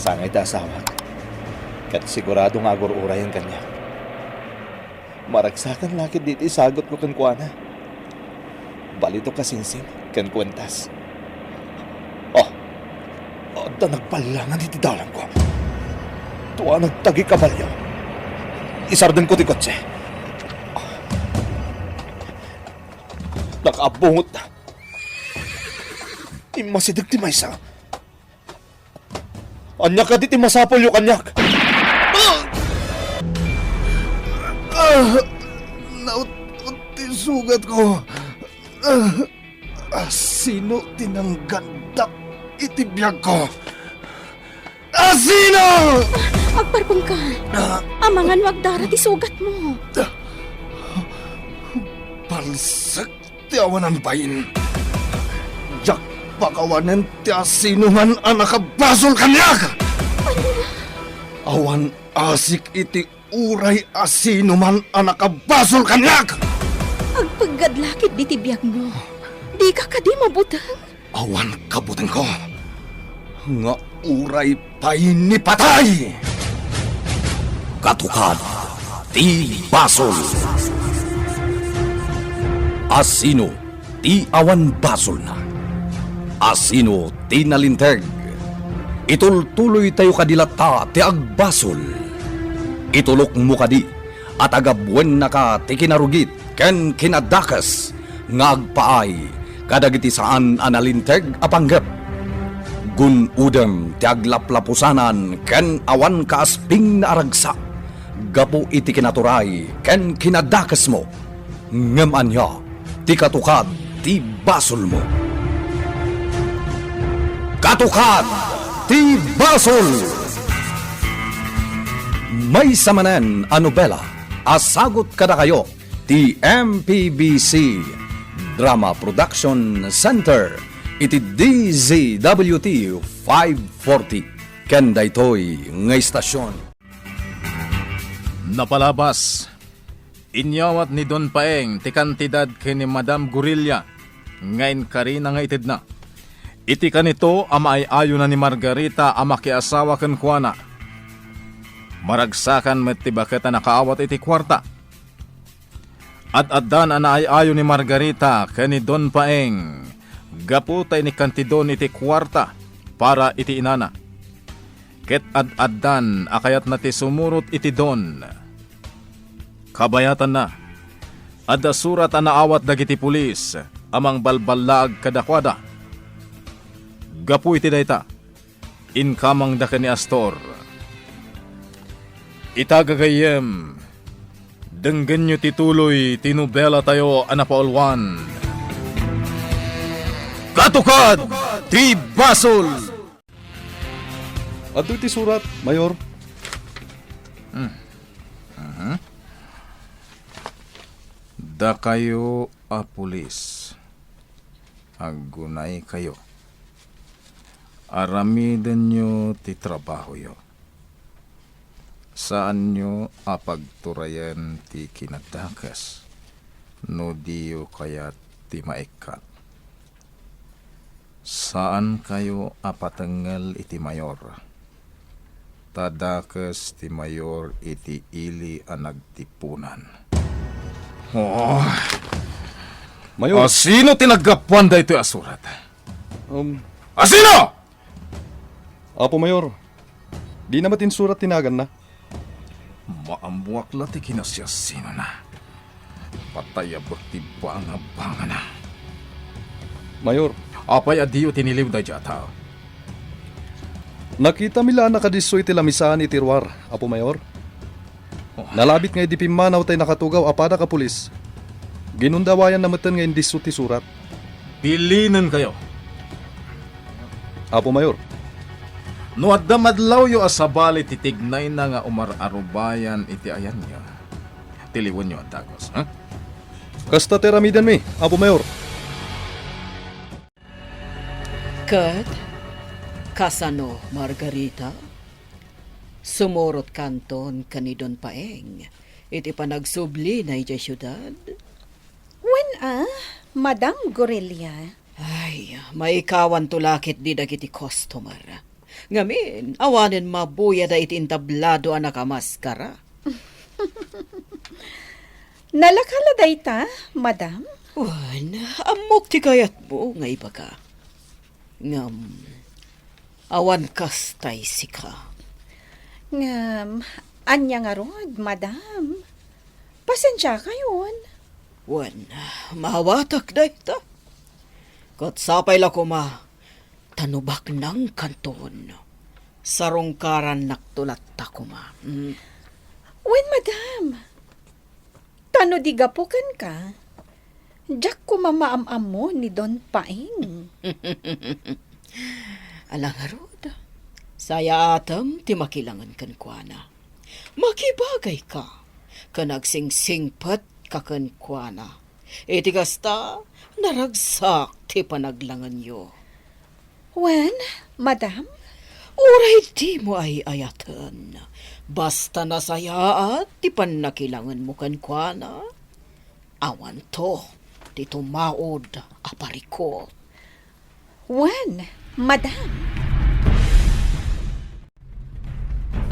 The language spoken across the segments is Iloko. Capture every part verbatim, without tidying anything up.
Angay ti asawak, ket sigurado nga agur-urayen kaniak. Maragsakan la ketdi ti isagutko kenkuana. Balitok a singsing ken kuentas. Oh, adda nagballangan iti dalangko. Dua nagtagi kabalio. Isardengko ti kotse. Nakaabungotna. Immasideg ti maysa. Ania kadi ti masapulyo kaniak? Ah! Ah! Naut-ot ti sugatko. Ah! Asino ti nanggandak iti biagko? Asino? Agparpengka. Ah! Amangan no agdara ti sugatmo. Balsek ti awanan bain. Diak pakawanen ti asinoman a nakabasol kaniak. Awan asik iti uray asinoman a nakabasol kaniak. Agpeggad la ketdi ti biagmo. Dika kadi mabuteng? Awan kabutengko nga uray pay ni patay. Katukad ti basol. Asino ti awan basolna? Asino ti nalinteg? Itultuloytayo kadi latta ti agbasol. Itulokmo kadi a tagabuennaka ti kinarugit ken kinadakes nga agpaay kadagiti saan a nalinteg a panggep. Gun-odem ti aglaplapusanan ken awan kaaspingna a ragsak gapu iti kinaturay ken kinadakesmo. Ngem ania ti katukad ti basolmo? Katukad ti basol! Maysa manen a nobela a sagut kadakayo ti M P B C Drama Production Center iti D Z W T five forty ken daytoy nga istasyon. Napalabas, inyawat ni Don Paeng ti kantidad ken ni Madam Gorilla nga inkarina nga itedna. Iti kanito a maay-ayona ni Margarita a makiasawa kenkuana, maragsakan met ti baket a nakaawat iti kuarta. Ad-addan a naay-ayo ni Margarita ken ni Don Paeng gapu ta inikkantidon iti kuarta para iti inana. Ket ad-addan a kayatna ti sumurot iti don. Kabayatanna, adda surat a naawat dagiti pulis a mangbalballaag kadakuada. Gapu iti dayta, inkamangda ken ni Astor. Ita gagayyem, denggenyo ti tuloy ti nobelatayo a napaulwan. Katukad ti Basol! Adtoy ti surat, Mayor. Hmm. Mhm. Dakayo a pulis, aggunaykayo. Aramidenyo ti trabahoyo. Saanyo a pagturayen ti kinadakes no diyo kayat ti maikkat. Saankayo a patengngel iti mayor, ta dakes ti mayor iti ili a nagtipunan. Oh. Mayor. Asino ti naggapuan daytoy a surat? Um. Asino? Apo Mayor, dina met insurat ti naganna. Maammoak la ti kinasiasinona. Patayabek ti bangabangana. Mayor. Apay a diyo tiniliw daydiay a tao? Nakitami la a nakadisso iti lamisaan iti ruar, Apo Mayor. Oh. Nalabit nga idi pimmanaw tay nakatugaw a padak a pulis, ginundawayanna metten nga indisso ti surat. Bilinenkayo. Apo Mayor. No adda madlawyo a sabali ti tignayna nga umar-arubayan iti ayanyo, tiliwenyo a dagus, ha? Kasta ti aramidenmi, Apo Mayor. Ket kasano, Margarita? Sumurotkanton ken ni Don Paeng iti panagsublina idiay siudad? Wen a, Madam Gorilla. Ay, maikawanto la ketdi dagiti customer. Ngamin, awanen mabuyada iti intablado a nakamaskara. Nalaka la dayta, madam? Wen, ammok ti kayatmo nga ibaga. Ngem, awan kastay sika. Ngem, ania ngarud, madam? Pasensiakayon. Wen, maawatak dayta. Ket sapay la koma, ta no baknangkanton, sarungkarannakto latta koma. Mm. Wen, madam. Ta no di gapu kenka, diak koma maam-ammo ni Don Paeng. Ala ngarud, sayaatem ti makilangen kenkuana. Makibagayka, ken agsingsingpetka kenkuana. Iti kasta, naragsak ti panaglangenyo. Wen, madam? Uray dimo ay-ayaten, basta nasayaat ti pannakilangenmo kenkuana, awanto ti tumaud a parikut. Wen, madam.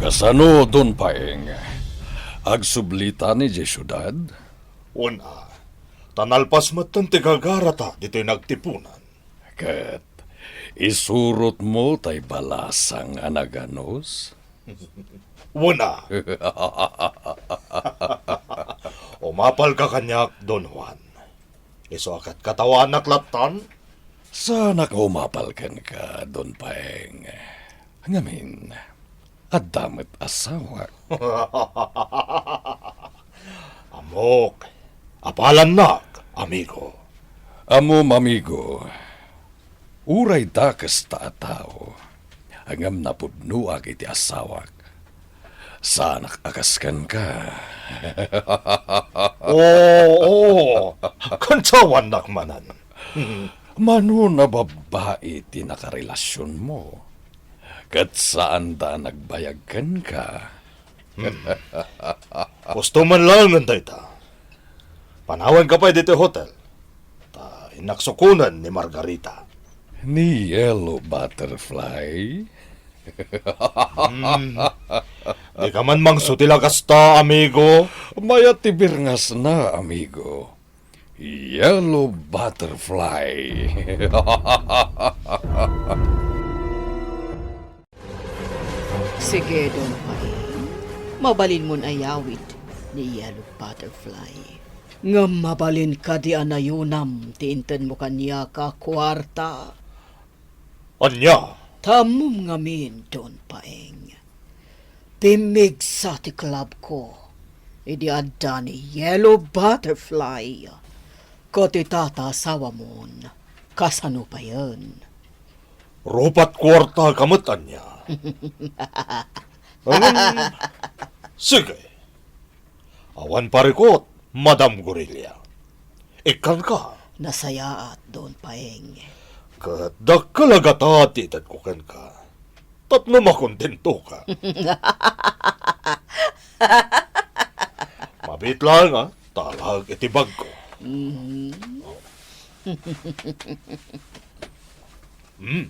Kasano, Don Paeng? Agsublita idiay siudad? Wen a, ta nalpas metten ti gagarata ditoy nagtipunan. Ket isurotmo tay balasang a naganus? Wen a. Umapalka kaniak, Don Juan. Isu a ket katawanak lattan? Saanak nga umapal kenka, Don Paeng. Ngamin, adda met asawak. Ammok, apalannak, amigo. Ammom, amigo, uray dakes ta a tao, ngem napudnoak iti asawak. Saanak a kas kenka. Oo, oo. Kansawannak manen. Mano a babbai ti nakarelasionmo, ket saanda a nagbayag kenka. Hmm. Gusto man laengen dayta. Panawanka pay ditoy hotel. Ta innak sukonen ni Margarita. Ni Yellow Butterfly? Hmm. Dika man mangsutil a kasta, amigo. Mayat ti birngasna, amigo. Yellow Butterfly. Sige, Don Paeng. Mabalinmon ayawid ni Yellow Butterfly. Ngem mabalin kadi a nayunam ti intedmo kaniak a kuarta? Ania? Ta ammom ngamin, Don Paeng. Pimmigsa ti club ko idi adda ni Yellow Butterfly. Ket ita ta asawamon, kasano payen? Rupat kuarta ka met ania? Ngem, sige. Awan parikut, Madam Gorilla. Ikkanka. Nasayaat, Don Paeng. Ket dakkel a gatad ti itedko kenka. Tapno makontentoka. Mabiit laeng, a, talag iti bagko. Mhm. Hmm.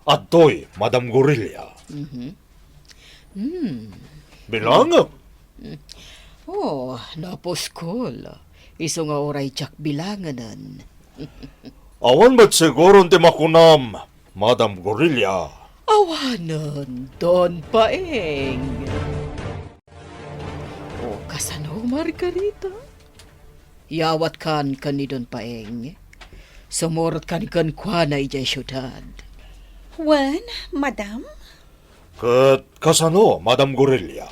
Adtoy, Madam Gorilla. Mhm. Hmm. Bilangem. Oh, napuskol. Isu nga uray diak bilangenen. Awan met siguron ti makunam, Madam Gorilla. Awanen, Don Paeng. O, kasano, Margarita? Yawatkan ken ni Don Paeng. Sumurotkan kenkuana idiay siudad. Wen, madam? Ket kasano, Madam Gorilla?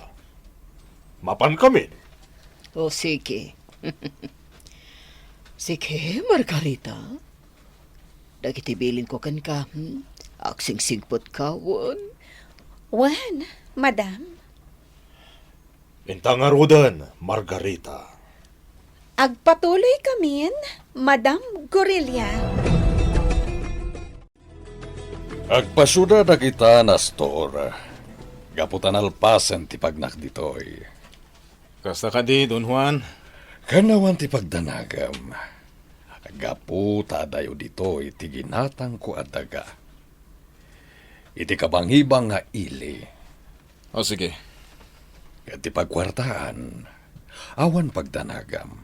Mapankamin? O, sige. Sige, Margarita. Dagiti bilinko kenka, hmm? Agsingsingpetka, wen? Wen, madam. Inta ngaruden, Margarita. Agpatuloykamin, Madam Gorilla. Agpasiuda dagita, Nastor, gapu ta nalpasen ti pagnak ditoy. Kasta kadi, Don Juan? Ken awan ti pagdanagem, gapu ta adayo ditoy ti ginatangko a daga. iti kabangibang nga ili. O, sige. Ket ti pagkuartaan, awan pagdanagam,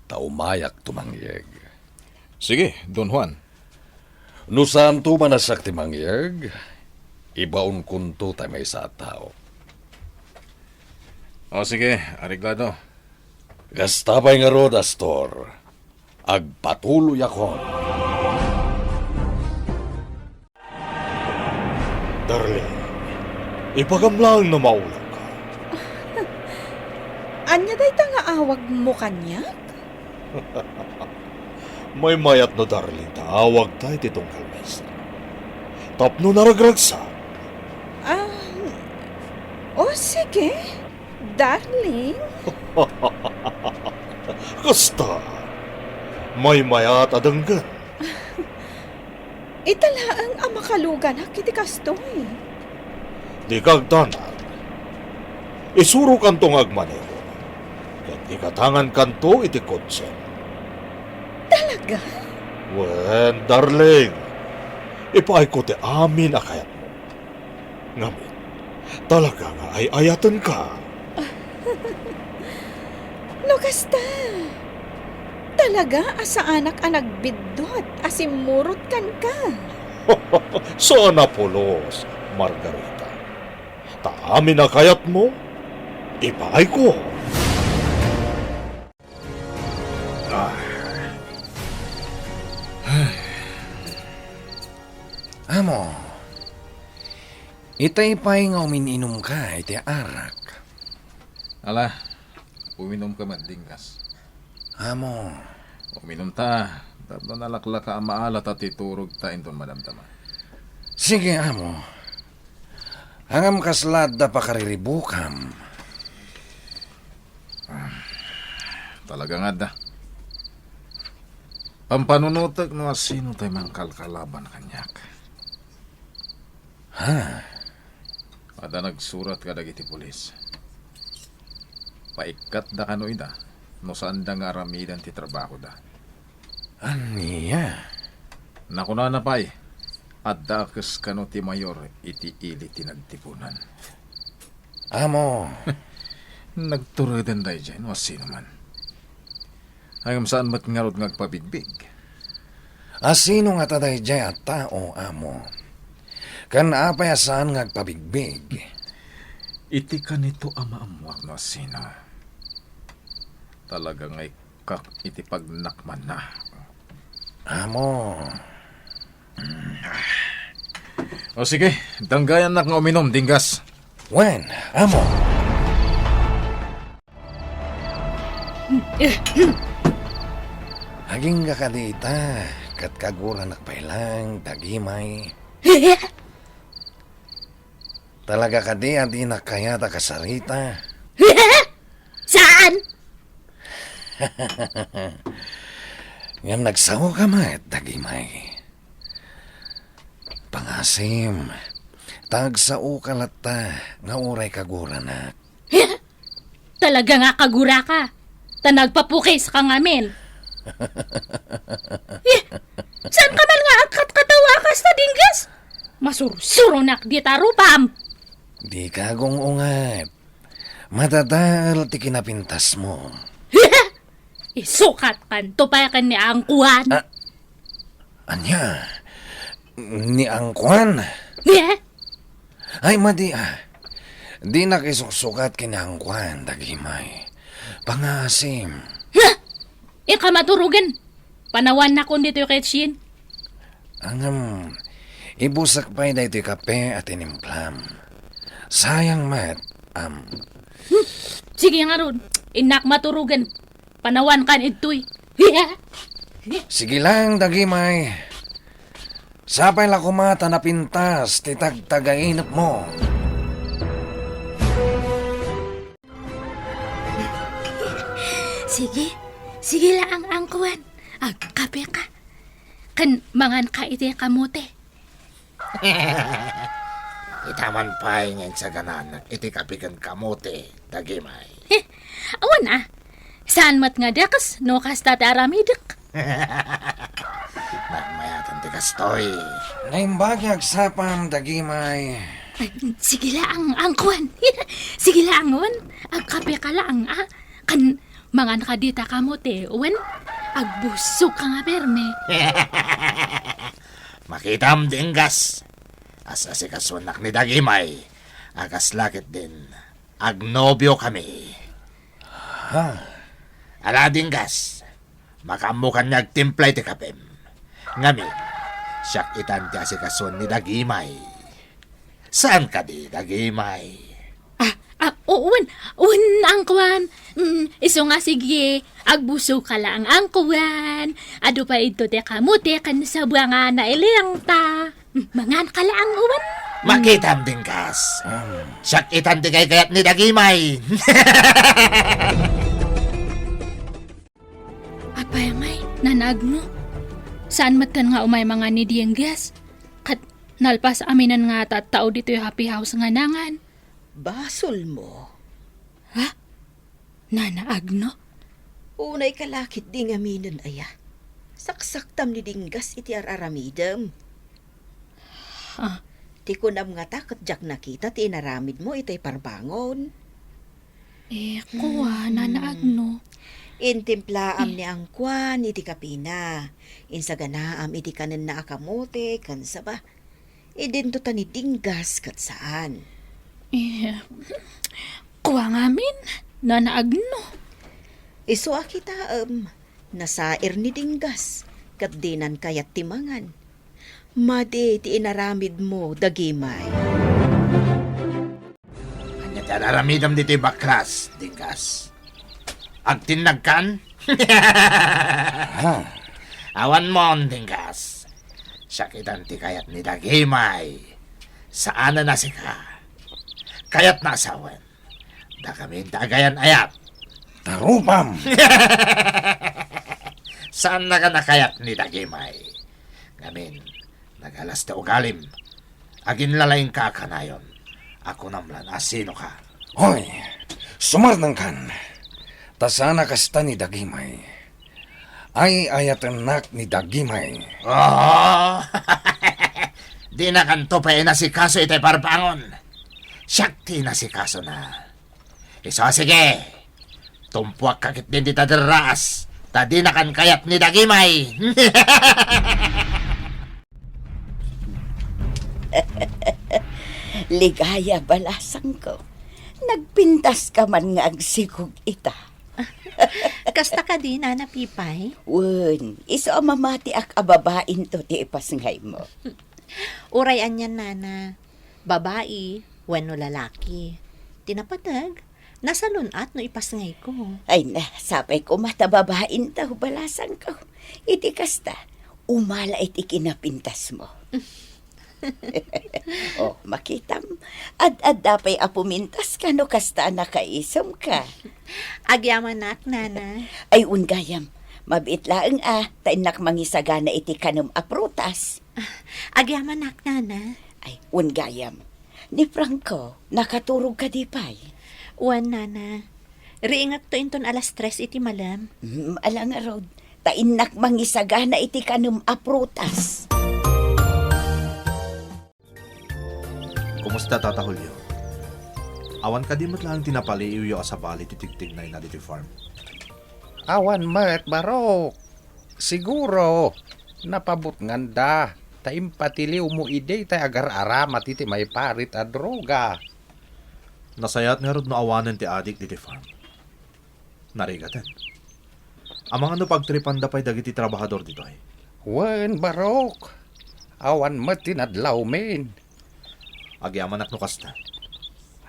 ta umayak tumangyeg. Sige, Don Juan. No saanto manassak ti mangyeg, ibaonkonto tay maysa a tao. O, sige, areglado. Kasta pay ngarud, Astor. Agpatuloyakon. Darling, ibagam laeng no maulawka. Ania dayta nga awagmo kaniak? Maymayat no darling ta awagta iti tunggal maysa. Tapno naragragsak. Ah, o sige, darling. Kasta, maymayat a denggen. Ita laeng a makaluganak iti kastoy. Dika agdanag. Isurokanto nga agmaneho. Ket igatangankanto iti kotsem. Talaga? Wen, darling. Ipaayko ti amin a kayatmo. Ngamin, talaga nga ay-ayatenka. No kasta, talaga a saanak a nagbiddut a simmurot kenka. Saan a pulos, Margarita. Ta amin a kayatmo, ipaayko. Ah. Amo, itay pay nga umin-inumka iti arak. Ala, uminumka met, Dinggas. Amo. Uminumta, tapno nalaklaka a maala ta ti turogta inton madamdama. Sige, amo. Ngem kasla adda pakariribukam. Talaga nga adda. Pampanunotek no asino tay mangkalkalaban kaniak. Ha? Adda nagsurat kadagiti pulis. Paikkatda kano ida no saanda nga aramiden ti trabahoda. Ania? Nakunana pay, adda a kes kano ti mayor iti ili ti nagtipunan. Amo. Nagtureden daydiay no asino man. Ngem saan met ngarud nga agpabigbig. Asino ngata daydiay a tao, amo? Ken apay a saan nga agpabigbig? Iti kanito a maammuak no asino. Talaga nga ikkak iti pagnakmanna. Amo. O sige, danggayannak nga uminum, Dinggas. Wen, amo. Agingga kadi ita, ket kaguranak pay laeng, dagimay. Talaga kadi a dinak kayat a kasarita? Saan? Ngem nagsaoka met, dagimay. Pangasim, ta agsaoka latta nga uray kaguranak. Talaga nga kaguraka, ta nagpapukiska ngamin. Eh, saan ka man nga agkatkatawa a kasta, Dinggas? Masursuronak dita rupam. Dika agung-unget. Madadael ti kinapintasmo. Isukatkanto pay ken ni Angkuan. Ah, ania? Ni Angkuan? Eh? Ay, madi, ah. Dinak isuksukat ken ni Angkuan, dagimay. Pangasim. Ha? Ika maturugen. Panawannakon ditoy kitchen. Ngem, ibusek pay daytoy kape a tinimplam. Sayang met, am. Hmm. Sige ngarud, innak maturugen. Panawankan idtoy. Sige lang, dagimay. Sapay la koma ta napintas ti tagtagainepmo. Sige, sige laang, Angkuan. Agkapeka. Ken manganka iti kamote. Ita man pay nga insagananak iti kape ken kamote, dagimay. Awan a. Saan met nga dakes no kasta ti aramidek. Maymayatan ti Kastoy. Naimbag nga agsapam, Dagimay. Ay, sige laang, angkuan. Sige laang, wen. Agkape ka laang, a. Kan, mangan ka dita kamote, wen. Agbusog ka nga perme. Makitam, Dinggas. As-asikasunak ni Dagimay. Agas lakit din. Agnobio kami. Ha? Ala, Dinggas. Makaammokan nga agtimpla iti kapem. Ngamin, siak itan ti asikasuan ni Dagimay. Saan kadi, Dagimay? Ah, ah, o-, wen, wen, angkuan. Mm, isu nga sige, agbusog ka laang angkuan. Adu pay idto ti kamote ken sabua nga nailingta. Mm, mangan ka laang, wen. Makitam, Dinggas. Siak itan ti kaykayat ni Dagimay. Apay ngay, Nana Agno? Saan metten nga umay mangan ni Dinggas? Ket nalpas aminen nga tattao ditoy happy house nga nangan. Basolmo. Ha? Nana Agno? Unay ka lakit di ngaminen aya. Saksaktam ni Dinggas iti ar-aramidem. Ah. Ti kunam ngata ket diak nakita ti inaramidmo itay parbangon. Eh, kua, Nana Agno. Intimplaam ni angkuan iti kapina. Insaganaam iti kanenna a kamote ken saba. Idinto ta ni Dinggas ket saan. Eh, kua ngamin, Nana Agno. Isu a kitaem, nasair ni Dinggas, ket dinan kayat ti mangan. Madi ti inaramidmo, Dagimay. Ania ti ar-aramidem ditoy baklas, Dinggas? Agtinnagkan? Ha? Awan mon, Dinggas. Siak itan ti kayat ni Dagimay. Saanen a sika. Kayatna a sawen. Dakamin ta agayan-ayat. Tarupam! Saannakan a kayat ni Dagimay. Ngamin, nagalas ti ugalim. Aginlalaingka a kanayon. A kunam lan a sinoka. Hoy, sumardengkan. Ta saan a kasta ni Dagimay. Ay-ayatennak ni Dagimay. Ah! Dinakanto pay inasikaso itay parbangon. Siak ti inasikasona. Isu a sige, tumpuakka ketdin dita derraas, ta dinakan kayat ni Dagimay. Ligaya, balasangko. Nagpintaska man nga agsikog ita. Kasta kadi, Nana Pipay? Wen, isu a mamatiak a babainto ti ipasngaymo. Uray anian, Nana. Babai wenno lalaki. Ti napateg, nasalun-at no ipasngayko. Ay na, sapay koma ta babainto, balasangko. Iti kasta, umala iti kinapintasmo. Oh, makitam, ad-adda pay a pumintaska no kasta a nakaisumka. Agyamanak, Nana. Ay, wen gayam, mabiit laeng a, ta innak mangisagana iti kanem a prutas. Agyamanak, Nana. Ay, wen gayam. Ni Franco, nakaturog kadi pay? Wen, Nana. Riingekto inton alas tres iti malem. Hmm, ala ngarud. Ta innak mangisagana iti kanem a prutas. Kumusta, Tata Julio? Awan kadi met laeng ti napaliiwyo a sabali ti tigtignayna ditoy farm? Awan met, Barok. Siguro, napabutnganda ta impatiliwmo idi tay agar-aramat iti maiparit a droga. Nasayaat ngarud no awanen ti adik ditoy farm. Narigaten. Amangan no pagtripanda pay dagiti trabahador ditoy? Wen, Barok. Awan met ti nadlawmin. Agyamanak no kasta.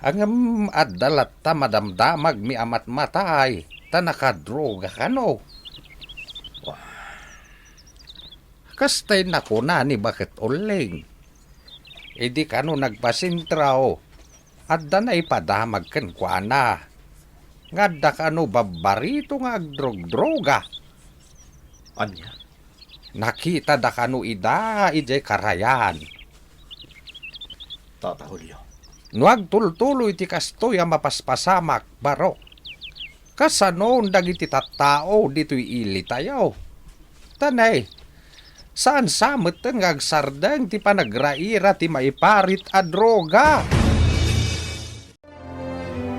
Ngem adda latta madamdamagmi a matmatay ta nakadroga kano. Wa- Kastay nakuna ni Baket Uling. Idi kano nagpasentrao, adda naipadamag kenkuana nga adda kano babbarito nga agdrogdroga. Ania? Nakitada kano ida idiay karayan. Tata Julio. No agtultuloy ti kastoy a mapaspasamak, Barok, kasanon dagiti tattao ditoy ilitayo? Ta nay, Saan sa metten nga agsardeng ti panagraira ti maiparit a droga?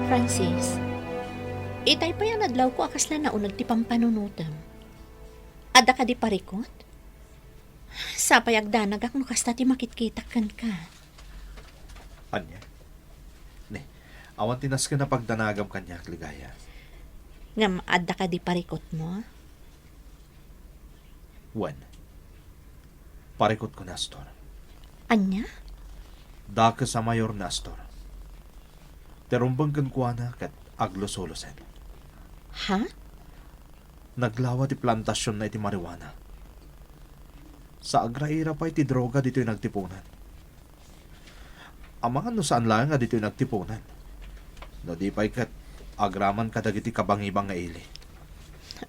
Francis, itay pay a nadlawko a kasla nauneg ti pampanunotem. Adda kadi parikut? Sapay agdanagak no kasta ti makitkitak kenka. Ania? Ne, awan ti nasken a pagdanagam kaniak, Ligaya. Ngem adda kadi parikutmo? Wen, parikutko ni Astor. Ania? Dakes a mayor ni Astor. Ti rumbeng kenkuana ket aglusulusen. Ha? Naglawa ti plantasionna iti marijuana. Sa agraira pay ti droga ditoy nagtipunan. Amangan no saan laeng a ditoy nagtipunan. No di pay ket agraman kadagiti kabangibang nga ili.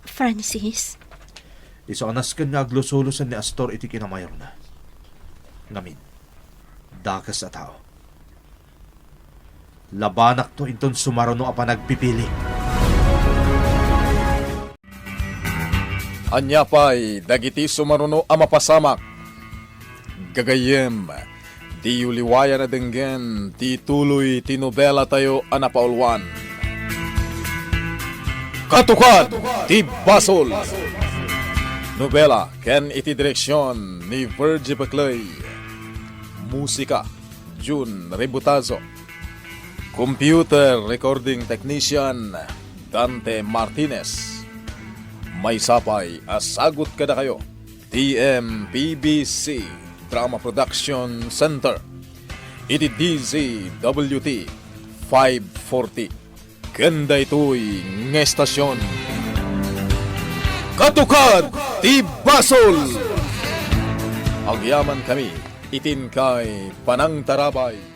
Francis? Isu a nasken nga aglusulusen ni Astor iti kinamayorna. Ngamin, dakes a tao. Labanakto inton sumaruno a panagpipili. Ania pay dagiti sumaruno a mapasamak? Gagayyem, diyo liwayan a denggen ti tuloy ti nobelatayo a napauluan, Katukad ti Basol! Nobela ken iti direksion ni Virgie Beclay. Musika, Jun Rebutazo. Computer Recording Technician, Dante Martinez. Maysa pay a sagut kadakayo, T M P B C Drama Production Center, iti D Z W T five forty. Ken daytoy nga estasion, Katukad ti Basol! Agyamankami iti inkay panangtarabay.